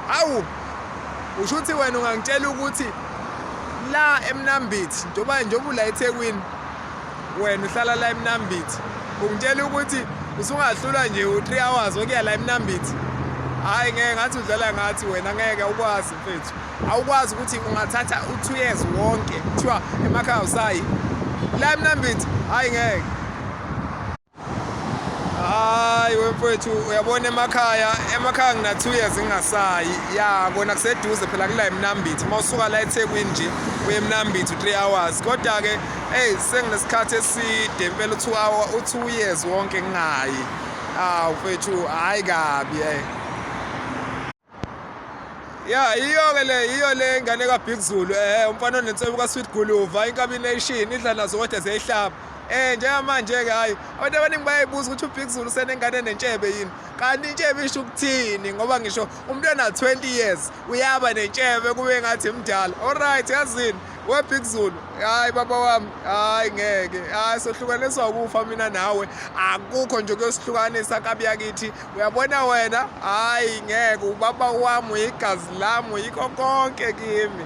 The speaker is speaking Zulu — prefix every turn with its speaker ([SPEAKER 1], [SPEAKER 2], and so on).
[SPEAKER 1] Awu, usho ukuthi wena ungangitshela ukuthi la eMnambithi, njengoba ula eThekwini, wena uhlala la eMnambithi, ungitshela ukuthi usungahlulwa nje u-3 hours okuya la eMnambithi? Hhayi ngeke, ngathi udlala ngathi wena, ngeke ukwazi mfethu. Awukwazi ukuthi ungathatha u-2 years wonke kuthiwa emakhaya usayi la eMnambithi. Hhayi ngeke. Hayi wemfowethu, uyabona emakhaya ngina 2 years ngingasayi. Ya kona kuseduze phela kula eMnambithi. Uma usuka la eThekwini nje uye eMnambithi 3 hours. Kodwa ke hey, senginesikhathi eside impela, u2 hour, u2 years wonke ngingayi. Awu mfethu, hayi kabi eh. Ya, iyo-ke le, iyo le ingane kaBig Zulu, umfana onenswebo kaSweet Guluva, Inkabi Nation idla nazo kodwa ziyayihlaba. Njengamanje-ke hhayi, abantu abaningi bayayibuza ukuthi uBig Zulu usenengane nentshebe yini, kanti intshebe isho ukuthini, ngoba ngisho umuntu ona-20 years uyaba nentshebe kube ngathi mdala. Alright, yazini we Big Zulu, hayi baba wami, hayi ngeke, hayi sohlukaniswa ukufa mina nawe, akukho nje kuyosihlukanisa kabi yakithi. Uyabona wena, hayi ngeke, ubaba wami, uyigazi lami, uyikho konke kimi.